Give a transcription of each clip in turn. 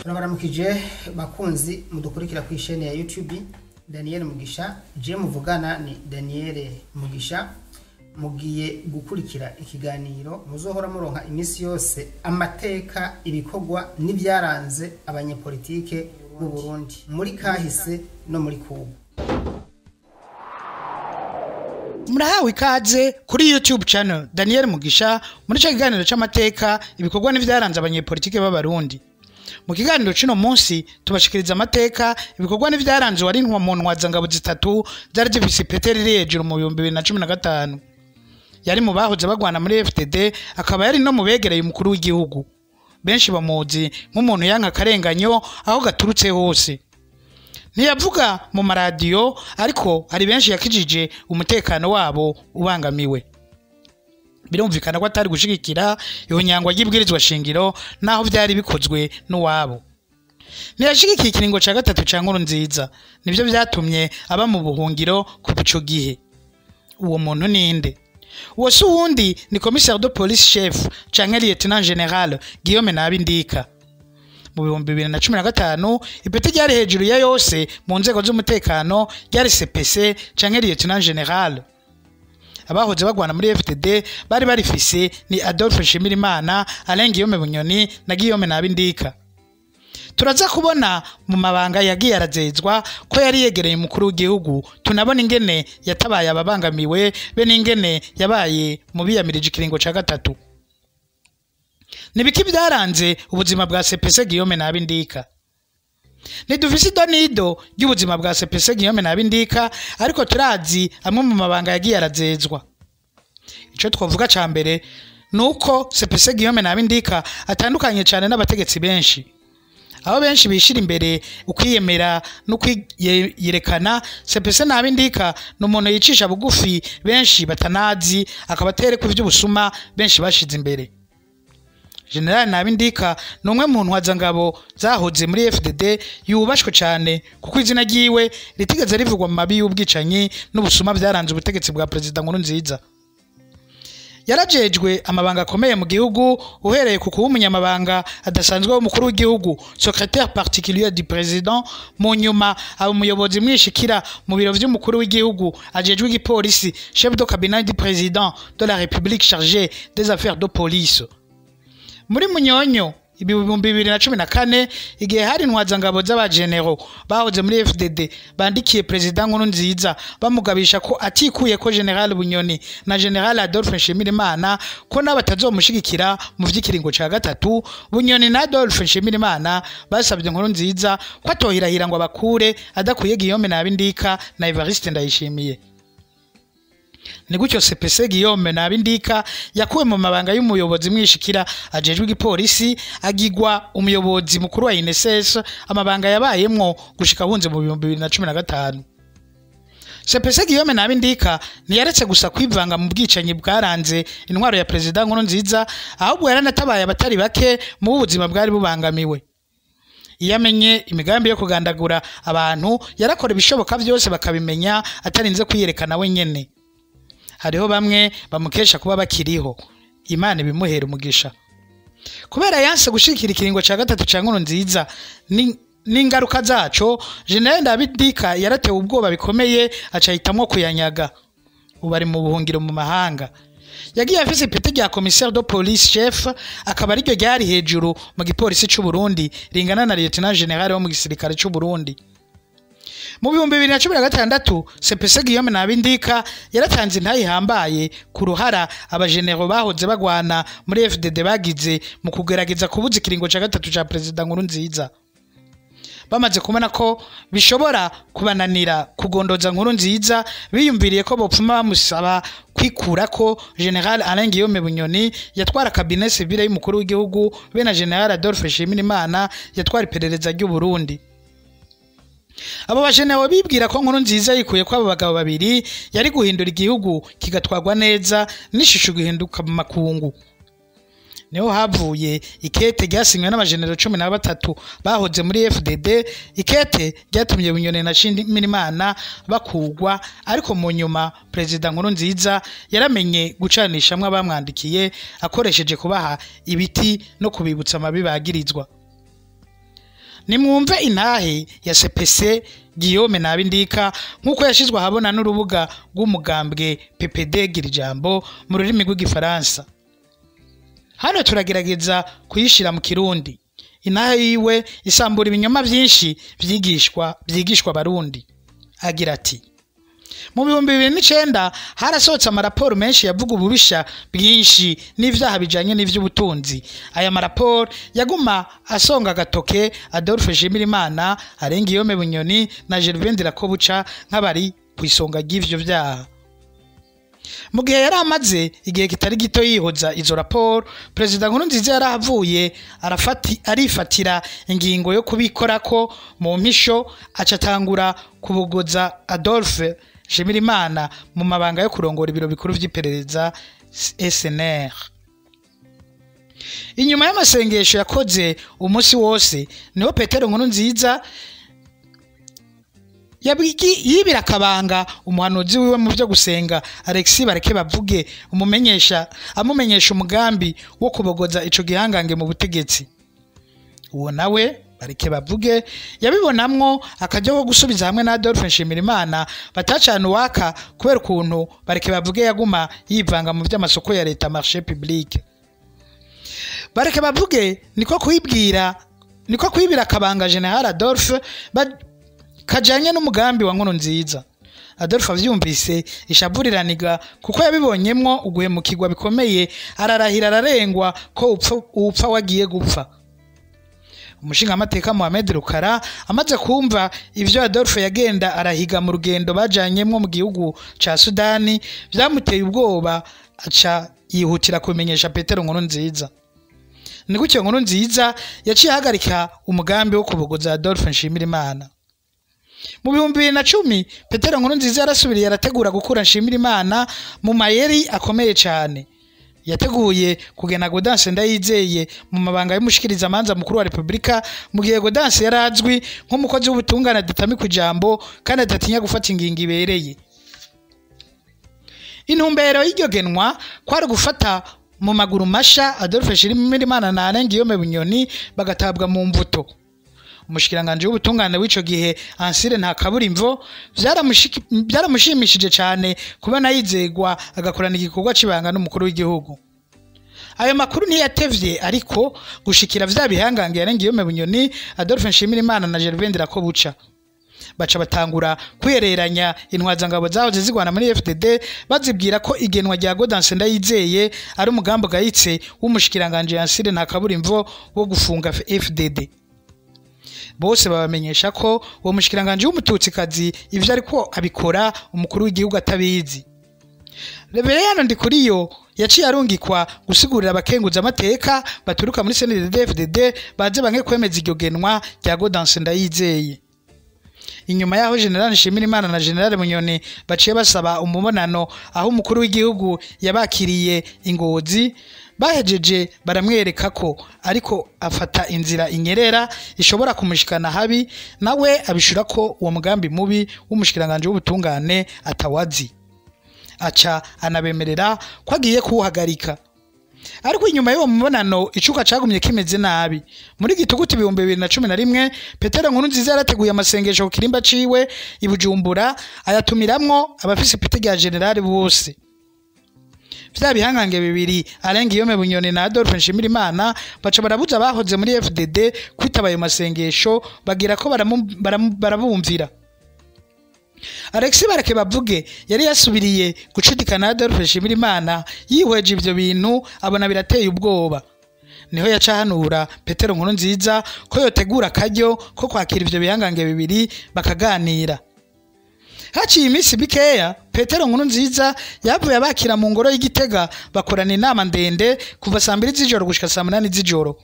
Turabaramukije bakunzi mudukurikira ku isheni ya YouTube Daniel Mugisha. Je muvugana ni Daniel Mugisha. Mugiye gukurikira ikiganiro muzohora muronka iminsi yose amateka, ibikorwa n'ibyaranze abanyepolitike mu Burundi muri kahise no muri kubu. Murahawe ikaze kuri YouTube channel Daniel Mugisha muri cyo kiganiro c'amateka, ibikorwa n'ivyaranze abanyepolitike b'Abarundi. Mu kiganiro cino munsi tubashikiriza amateka, ibikorwa n'ivyaranze wari mu ntwazangabo zitatu zari zifise ipete riri hejuru mu 2015. Yari mu bahoze bagwana muri FDD, akaba yari no mu begereye umukuru w'igihugu. Benshi bamuzi nk'umuntu yanka akarenganyo aho gaturutse hose. Ntiyavuga mu maradiyo, ariko hari benshi yakijije umutekano wabo ubangamiwe. Birumvikana ko atari gushigikira ihonyangwa ry'ibwirizwa shingiro naho vyari bikozwe n'uwabo. Ntiyashigikiye ikiringo ca gatatu ca Nkurunziza, nivyo vyatumye aba mu buhungiro kuva ico gihe. Uwo muntu ninde? Uwo si uwundi ni commissaire de police chef canke lieutenant général Guillaume Nabindika. Mu 2015 ipeti ryari hejuru ya yose mu nzego z'umutekano ryari CPC canke lieutenant général. Abahoze bagwana muri FDD bari barifise ni Adolphe Nshimirimana, Alain Guillaume Bunyoni na Guillaume Nabindika. Turaza kubona mu mabanga yagiye arazezwa ko yari yegereye umukuru w'igihugu, tunabona ingene yatabaye ababangamiwe be n'ingene yabaye mu biyamirije ikiringo ca gatatu. Nibiki byaranze ubuzima bwa CPC Guillaume Nabindika? Ntidufise idonido ry'ubuzima bwa CPC Guillaume Nabindika, ariko turazi amwe mu mabanga yagiye arazezwa. Ico twovuga ca mbere nuko CPC Guillaume Nabindika atandukanye cyane n'abategetsi benshi. Aho benshi bishira imbere ukwiyemera no kwiyerekana, CPC Nabindika ni umuntu yicisha bugufi benshi batanazi, akabatereka ivy'ubusuma benshi bashize imbere. General Nabindika ni umwe mu ntwazangabo zahoze muri FDD yubashwe cyane, kuko izina ryiwe ritigeze rivugwa mu mabi y'ubwicanyi n'ubusuma byaranze ubutegetsi bwa Perezida Nkurunziza. Yarajejwe amabanga akomeye mu gihugu, uhereye ku kuba umunyamabanga adasanzwe w'umukuru w'igihugu, secrétaire particulier du président, mu nyuma aba umuyobozi mwishikira mu biro vy'umukuru w'igihugu ajejwe igipolisi, chef de cabinet du président de la République chargé des affaires de police. Muri Munyonyo 2014, igihe hari intwazangabo z'abagenero bahoze muri FDD bandikiye Perezida Nkurunziza bamugabisha ko atikuye ko General Bunyoni na General Adolphe Nshimirimana ko nabo batazomushigikira mu vy'ikiringo ca gatatu, Bunyoni na Adolphe Nshimirimana basabye Nkurunziza ko atohirahira ngo abakure adakuye Guillaume Nabindika na Evariste Ndayishimiye. Ni gutyo CPC Guillaume Nabindika yakuwe mu mabanga y'umuyobozi mwishikira ajejwe igipolisi, agigwa umuyobozi mukuru wa INSS, amabanga yabayemwo gushika bunze mu 2015. CPC Guillaume Nabindika ntiyaretse gusa kwivanga mu bwicanyi bwaranze intwaro ya Perezida Nkurunziza, ahubwo yaranatabaye abatari bake mu buzima bwari bubangamiwe. Iyo amenye imigambi yo kugandagura abantu, yarakora ibishoboka vyose bakabimenya atarinze kwiyerekana wenyene. Hariho bamwe bamukesha kuba bakiriho, Imana ibimuhera umugisha. Kubera yanse gushikira ikiringo ca gatatu ca Nkurunziza n'ingaruka zaco, General Nabindika yaratewe ubwoba bikomeye aca ahitamwo kuyanyaga. Ubu ari mu buhungiro mu mahanga. Yagiye afise ipeti rya commissaire de police chef, akaba ariryo ryari hejuru mu gipolisi c'u Burundi, ringana na lieutenant général wo mu gisirikare c'u Burundi. Mu 2016 CPC Guillaume Nabindika yaratanze intahe ihambaye ku ruhara abagenero bahoze bagwana muri FDD bagize mu kugerageza kubuza ikiringo ca gatatu ca Perezida Nkurunziza. Bamaze kubona ko bishobora kubananira kugondoza Nkurunziza, biyumviriye ko bopfuma bamusaba kwikura ko General Alain Guillaume Bunyoni yatwara cabinet civile y'umukuru w'igihugu be na General Adolphe Nshimirimana yatwara iperereza ry'u Burundi. Abo bajenewe bibwira ko Nkurunziza yikuye ko abo bagabo babiri yari guhindura igihugu kigatwarwa neza n'ishusho guhinduka mu makungu. Niho havuye ikete ryasinywe n'abajenero 13 bahoze muri FDD, ikete ryatumye Bunyoni na Nshimirimana bakugwa, ariko mu nyuma Perezida Nkurunziza yaramenye gucanishamwe abamwandikiye akoresheje kubaha ibiti no kubibutsa amabi bagirizwa. Nimwumve intahe ya CPC Guillaume Nabindika nk'uko yashizwe ahabona n'urubuga rw'umugambwe PPD Girijambo mu rurimi rw'igifaransa. Hano turagerageza kuyishira mu Kirundi. Intahe yiwe isambura ibinyoma vyinshi vyigishwa Barundi. Agira ati: mu 2009 harasohotse amaraporo menshi yavuga ububisha bwinshi n'ivyaha bijanye n'ivy'ubutunzi. Aya maraporo yaguma asonga agatoke Adolphe Nshimirimana, Alain Guillaume Bunyoni na Gervais Ndirakobuca nk'abari kw'isonga ry'ivyo vyaha. Mu gihe yari amaze igihe kitari gito yihoza izo raporo, Perezida Nkurunziza yarahavuye arifatira ingingo yo kubikorako mu mpisho, acatangura kubugoza Adolphe Nshimirimana mu mabanga yo kurongora ibiro bikuru vy'iperereza SNR. Inyuma y'amasengesho yakoze umunsi wose, niho Petero Nkurunziza yibira akabanga umuhanuzi wiwe mu vyo gusenga Alexis Bareke Bavuge, amumenyesha umugambi wo kubogoza ico gihangange mu butegetsi. Uwo nawe Bareke Bavuge yabibonamwo akajya ko gusubiza hamwe na Adolphe Nshimirimana batacana uwaka kubera ukuntu Bareke Bavuge yaguma yivanga mu vy'amasoko ya leta, marché public. Bareke Bavuge niko kwibira akabanga General Adolphe kajanye n'umugambi wa Nkurunziza. Adolphe avyumvise ishavuriraniga kuko yabibonyemwo uguhemukirwa bikomeye, ararahira ararengwa ko upfa wagiye gupfa. Umushingamateka Mohamed Rukara amaze kumva ivyo Adolphe yagenda arahiga mu rugendo bajanyemwo mu gihugu ca Sudani, vyamuteye ubwoba, aca yihutira kumenyesha Petero Nkurunziza. Ni gutyo Nkurunziza yaciye ahagarika umugambi wo kubogoza Adolphe Nshimirimana. Mu 2010 Petero Nkurunziza yarasubiriye arategura gukura Nshimirimana mu mayeri akomeye cyane. Yateguye kugena Gaudence Ndayizeye mu mabanga y'umushikiriza manza mukuru wa Republika, mu gihe Gaudence yarazwi nk'umukozi w'ubutungane adatamika ijambo kandi adatinya gufata ingingo ibereye. Intumbero y'iryo genwa kwari gufata mu maguru masha Adolphe Nshimirimana na Alain Guillaume Bunyoni bagatabwa mu mvuto. Umushikiranganje w'ubutungane w'ico gihe Ansire Ntakaburimvo byaramushimishije cyane kubona yizegwa agakorana igikorwa cibanga n'umukuru w'igihugu. Ayo makuru ntiyatevye ariko gushikira vya bihangange Alain Guillaume Bunyoni, Adolphe Nshimirimana na Gervais Ndirakobuca. Baca batangura kwihereranya intwazangabo zahoze zigwana muri FDD, bazibwira ko igenwa rya Gaudence Ndayizeye ari umugambi gayitse w'umushikiranganje Ansire Ntakaburimvo wo gufunga FDD. Bose babamenyesha ko uwo mushikiranganje w'umututsikazi ivyo ariko abikora umukuru w'igihugu atabizi. Reverend Ndikuriyo yaciye arungikwa gusigurira abakenguza amateka baturuka muri CNDD-FDD baze banke kwemeza iryo genwa rya Gaudence Ndayizeye. Inyuma yaho General Nshimirimana na General Bunyoni baciye basaba umubonano aho umukuru w'igihugu yabakiriye ingozi, bahejeje baramwereka ko ariko afata inzira inyerera ishobora kumushikana habi, nawe abishura ko uwo mugambi mubi w'umushikiranganje w'ubutungane atawazi. Aca anabemerera ko agiye kuwuhagarika. Ariko inyuma y'uwo mubonano icuka cagumye kimeze nabi. Muri gituguti 2011 Petero Nkurunziza yarateguye amasengesho ku kirimba ciwe i Bujumbura, ayatumiramwo abafise ipeti rya general bose. Vya bihangange bibiri Alain Guillaume Bunyoni na Adolphe Nshimirimana baca barabuza abahoze muri FDD kwitaba ayo masengesho, bagira ko barabumvira. Alexis Bareke Bavuge yari yasubiriye gucidikana Adolphe Nshimirimana, yihweje ivyo bintu abona birateye ubwoba. Niho yacahanura Petero Nkurunziza ko yotegura akaryo ko kwakira ivyo bihangange bibiri bakaganira. Haciye iminsi mikeya Petero Nkurunziza yavuye abakira mu ngoro y'Igitega, bakorana inama ndende kuva saa 2 z'ijoro gushika saa 8 z'ijoro.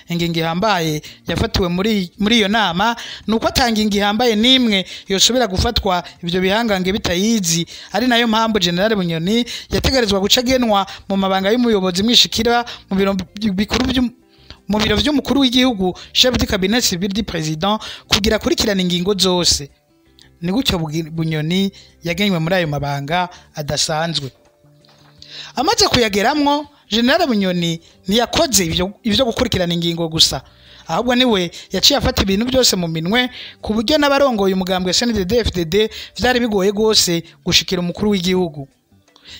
Ingingo ihambaye yafatiwe muri iyo nama nuko atanga ingingo ihambaye nimwe yosubira gufatwa ivyo bihangange bitayizi, ari nayo mpamvu General Bunyoni yategerezwa guca agenwa mu mabanga y'umuyobozi mwishikira mu biro bikuru mu biro vy'umukuru w'igihugu, chef du cabinet civil du président, kugira akurikirana ingingo zose. Ni gutyo Bunyoni yagenywe muri ayo mabanga adasanzwe. Amaze kuyageramwo, General Bunyoni ntiyakoze ivyo gukurikirana ingingo gusa, ahubwo niwe yaciye afata ibintu byose mu minwe, ku buryo n'abarongoye umugambwe CNDD-FDD vyari bigoye gose gushikira umukuru w'igihugu.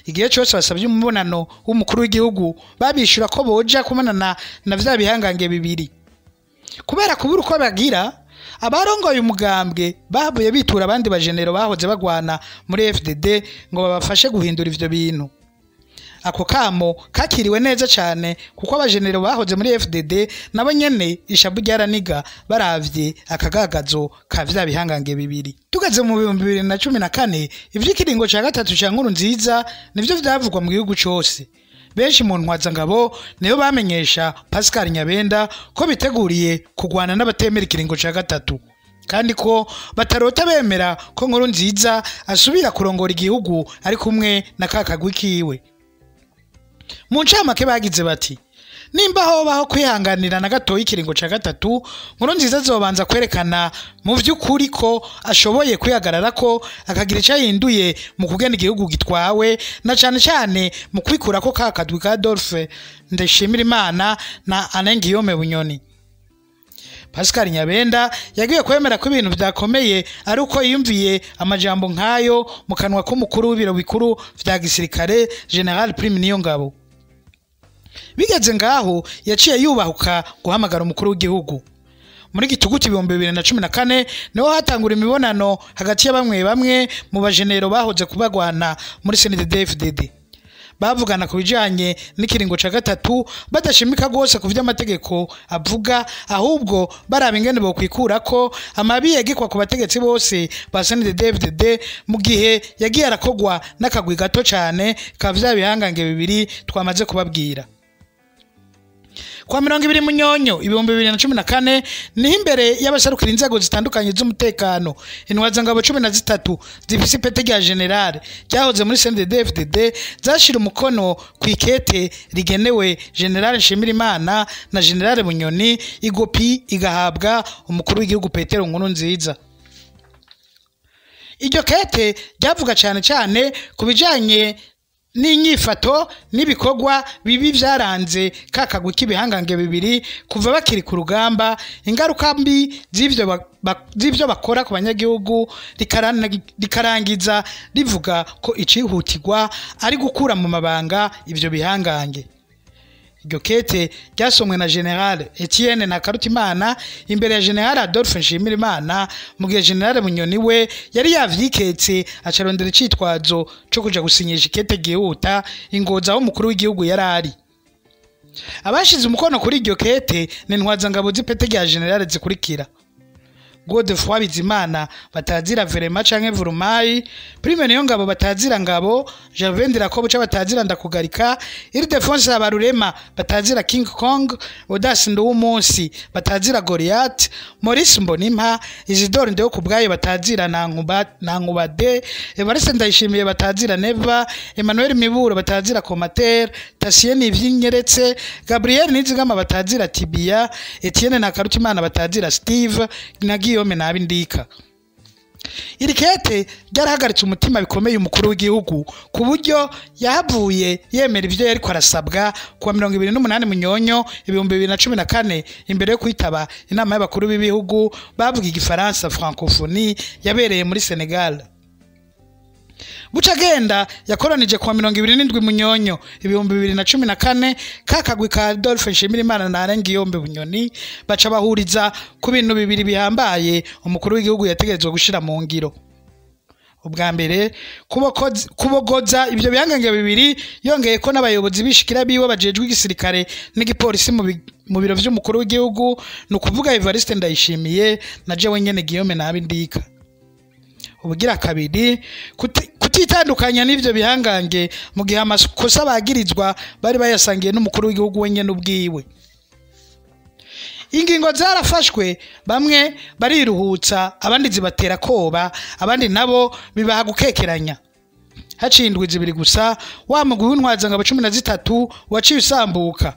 Igihe cyose basabye umubonano w'umukuru w'igihugu, babishura ko boja kubonana na vya bihangange bibiri. Kubera kubura uko bagira, abarongoye umugambwe bahavuye bitura abandi bajenero bahoze bagwana muri FDD ngo babafashe guhindura ivyo bintu. Ako kamo kakiriwe neza cyane, kuko abajenero bahoze muri FDD nabo nyene ishavu ryaraniga baravye akagagazo ka vya bihangange bibiri. Tugeze mu 2014, ivy'ikiringo ca gatatu ca Nkurunziza nivyo vyavugwa mu gihugu cose. Benshi mu ntwazangabo niyo bamenyesha Pascal Nyabenda ko biteguriye kugwana n'abatemera ikiringo ca gatatu, kandi ko batarota bemera ko Nkurunziza asubira kurongora igihugu ari kumwe na kakagwi kiwe. Mu ncamake bagize bati: nimba hobaho kwihanganira na gatoyi ikiringo ca gatatu, Nkurunziza azobanza kwerekana mu vy'ukuri ko ashoboye kwihagarara, ko akagira ico ahinduye mu kugena igihugu gitwawe, na cane cane mu kwikurako ka kadwi ka Adolphe Ndayishimirimana na Alain Guillaume Bunyoni. Pascal Nyabenda yagiye kwemera ko ibintu vyakomeye ari uko yiyumviye amajambo nk'ayo mu kanwa k'umukuru w'ibiro bikuru vya gisirikare General Prime Niyongabo. Bigeze ngaho yaciye yubahuka guhamagara umukuru w'igihugu. Muri gituguti 2014 niho hatangura imibonano hagati ya bamwe bamwe mu bajenero bahoze kubagwana muri CNDD-FDD. Bavugana ku bijanye n'ikiringo ca gatatu, badashimika gose ku vy'amategeko avuga, ahubwo baraba ingene bokwikurako amabi yegekwa ku bategetsi bose ba CNDD-FDD mu gihe yagiye arakogwa n'akagwi gato cane ka vya bihangange bibiri twamaze kubabwira. Kwa 20 Munyonyo 2014 niho imbere y'abasarukira inzego zitandukanye z'umutekano, intwazangabo 13 zifise ipete rya general ryahoze muri CNDD-FDD zashira umukono ku ikete rigenewe General Nshimirimana na General Bunyoni, igopi igahabwa umukuru w'igihugu Petero Nkurunziza. Iryo kete ryavuga cane cane ku bijanye n'inyifato n'ibikorwa bibi vyaranze kakagwi k'ibihangange bibiri kuva bakiri ku rugamba, ingaruka mbi z'ivyo bakora ku banyagihugu, rikarangiza rivuga ko icihutirwa ari gukura mu mabanga ivyo bihangange. Iryo kete ryasomwe na General Etienne Ntakarutimana imbere ya General Adolphe Nshimirimana, mu gihe General Bunyoni we yari yavyiketse acarondera icitwazo co kuja gusinyisha ikete ryihuta ingoza aho umukuru w'igihugu yari ari. Abashize umukono kuri iryo kete ni ntwazangabo z'ipete rya General zikurikira: Godefroid Bizimana batazira Verema canke Vurumayi, Prime Niyongabo batazira Ngabo, Gervais Ndirakobuca batazira Ndakugarika, Ildefonse Habarurema batazira King Kong, Odas Nduwumunsi batazira Goliath, Maurice Mbonimpa, Isidore Ndewokubwayo batazira Nankubade, Evariste Ndayishimiye batazira Neva, Emmanuel Miburo batazira Komater, Tassien Nivyingeretse, Gabriel Nizigama batazira Tibia, Etienne Ntakarutimana batazira Steve na Guillaume Nabindika. Iri kete ryarahagaritse umutima bikomeye umukuru w'igihugu, ku buryo yahavuye yemera ivyo yariko arasabwa kuwa 28 Munyonyo 2014 imbere yo kwitaba inama y'abakuru b'ibihugu bavuga igifaransa francophonie yabereye muri Senegal. Buca agenda yakoranije kuwa 27 Munyonyo 2014 kakagwi ka Adolphe Nshimirimana na Alain Guillaume Bunyoni, baca bahuriza ku bintu bibiri bihambaye umukuru w'igihugu yategerezwa gushira mu ngiro. Ubwa mbere, kubogoza ivyo bihangange bibiri, yongeye ko n'abayobozi bishikira biwe bajejwe igisirikare n'igipolisi mu biro vy'umukuru w'igihugu, ni ukuvuga Evariste Ndayishimiye na jewe nyene Guillaume Nabindika. Ubugira kabiri, kutitandukanya n'ivyo bihangange mu gihe amakosa bagirizwa bari bayasangiye n'umukuru w'igihugu wenyene ubwiwe. Ingingo zarafashwe, bamwe bariruhutsa, abandi zibatera koba, abandi nabo bibaha gukekeranya. Haciye indwi zibiri gusa, wa mugwi w'intwazangabo 13 waciye usambuka.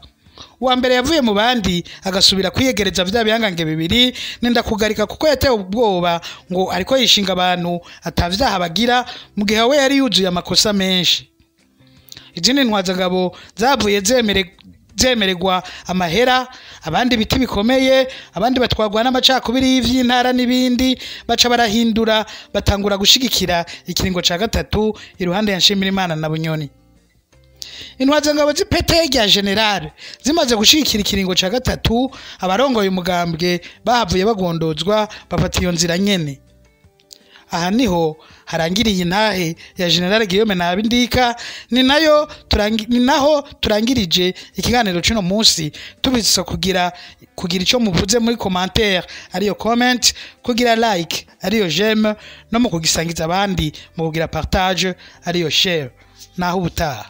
Uwa mbere yavuye mu bandi agasubira kwiyegereza vya bihangange bibiri Ndakugarika, kuko yatewe ubwoba ngo ariko yishinga abantu atavyaha bagira, mu gihe we yari yuzuye amakosa menshi. Izindi ntwazangabo zavuye zemererwa amahera, abandi biti bikomeye, abandi batwagwa n'amacakubiri y'ivy'intara n'ibindi, baca barahindura batangura gushigikira ikiringo ca gatatu iruhande ya Nshimirimana na Bunyoni. Intwazangabo z'ipete rya general zimaze gushigikira ikiringo ca gatatu, abarongoye umugambwe bahavuye bagondozwa bafata iyo nzira nyene. Aha niho harangiriye intahe ya General Guillaume Ntabindika, ni nayo ni naho turangirije ikiganiro cy'uno munsi. Tubisa kugira icyo muvuze muri commentaire ariyo comment, kugira like ariyo j'aime, no mu kugisangiza abandi mu kugira partage ariyo share. Naho ubutaha.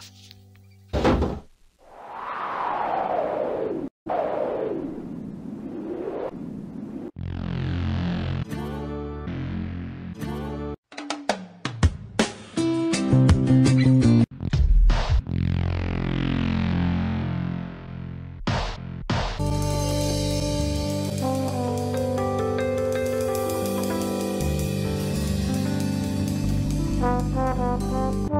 Thank you.